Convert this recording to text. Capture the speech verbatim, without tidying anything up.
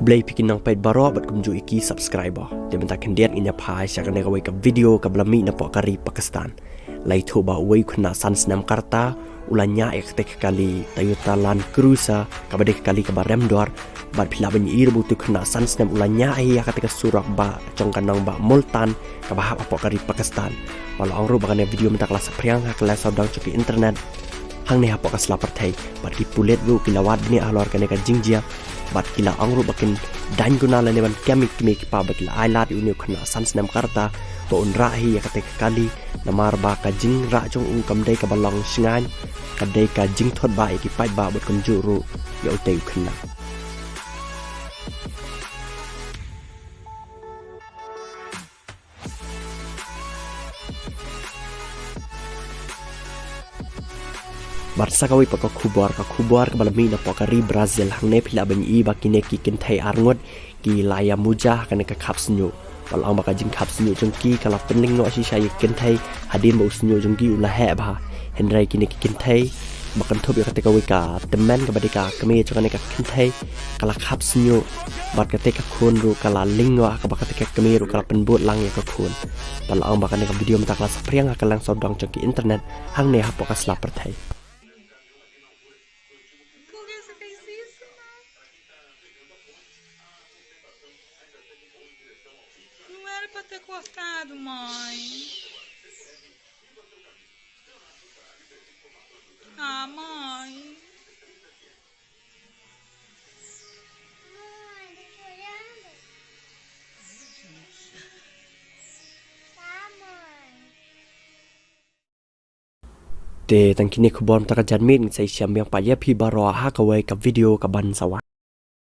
Khublei phi ki nongpeit baroh bad kumjuh ïa ki subscriber. Te mynta khyndiat ngin ïa phai sha kane kawei ka video kaba la mih napoh ka ri Pakistan. La ïathuh ba uwei u khynnah san snem ka rta u la ñiah ïa kata ka kali Toyota Land Cruiser kaba dei ka kali kaba rem dor. Bad phi lah ban ïohi ruh ba utu u khynnah san snem u la ñiah hi ïa kata ka surok ba jong ka nongbah Multan kaba hap hapoh ka ri Pakistan. Bad la ong ruh ba kane ka video mynta ka la saphriang ha ka lai sawdong jong ki internet hangne hapoh ka sla pyrthei. Bad ki pulit ruh ki la wad bniah halor kane ka jingjia. Bad ki la ong ruh ba kin daiñ kuna lane ban kem ïa ki kmie ki kpa ba ki la ailad ïa une u khynnah san snem ka rta ba un rah hi ïa kata ka kali, namar ba ka jingrah jong u kam dei kaba long shngaiñ, ka dei ka jingthut ba ïa ki paidbah bad kumjuh ruh ïa utei u khynnah. Bad sa kawei pat ka khubor, ka khubor kaba la mih napoh ka ri Brazil. Hangne phi lah ban ïohi ba kine ki kynthei arngut ki la ïa muja ha kane ka khap shñiuh. Bad la ong ba ka jingkhap shñiuh jong ki ka la pynlyngnoh shisha ïa ki kynthei hadien ba u shñiuh jong ki u la heh bha. Hynrei kine ki kynthei ba kynthup ïa kata kawei ka tymmen kaba dei ka kmie jong kane ka kynthei ka la khap shñiuh bad kata ka khun ruh ka la lyngnoh ha kaba kata ka kmie ruh ka la pynbud lang ïa ka khun. Bad la ong ba kane ka video mynta ka la saphriang ha ka lai sawdong jong ki internet hangne hapoh ka sla pyrthei. Não era pra ter cortado, mãe. Ah, mãe. Te tang kine khubor mynta ka janmiet, ngin sa ïashem biang pat ïa phi baroh ha kawei ka video kaban sa wan.